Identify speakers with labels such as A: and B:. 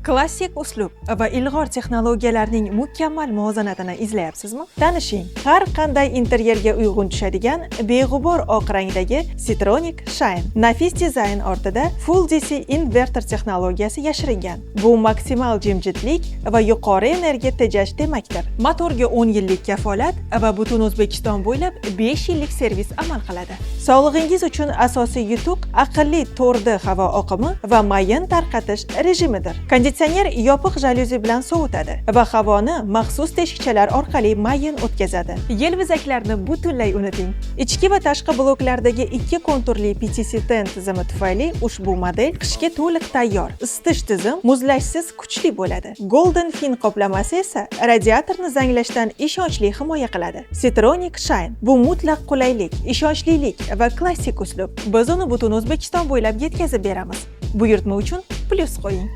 A: Klassik uslub va ilg'or texnologiyalarning mukammal muvozanatini izlayapsizmi? Tanishing, har qanday interyerga uyg'un tushadigan beg'ubor oq rangdagi Citronic Shine. Nafis dizayn ortida Full DC inverter texnologiyasi yashiringan. Bu maksimal jimjitlik va yuqori energiya tejash demakdir. Motorga 10 yillik kafolat va butun O'zbekiston bo'ylab 5 yillik servis amal qiladi. Sog'lig'ingiz uchun asosiy yutuq aqlli to'rdi havo oqimi va mayin tarqatish rejimidir. Konditsioner yopiq jalyuzi bilan sovutadi va havoni maxsus teshikchalar orqali mayin o'tkazadi. Yelvizaklarni butunlay unuting. Ichki va tashqi bloklardagi ikki konturli PTC-10 tizimi tufayli ushbu model qishga to'liq tayyor. Isitish tizim muzlashsiz kuchli bo'ladi. Golden Fin qoplamasi esa radiatorni zanglashdan ishonchli himoya qiladi. Citronic Shine bu mutlaq qulaylik, ishonchlilik va klassik uslub. Biz uni butun O'zbekiston bo'ylab yetkazib beramiz. Buyurtma uchun plyus qo'ying.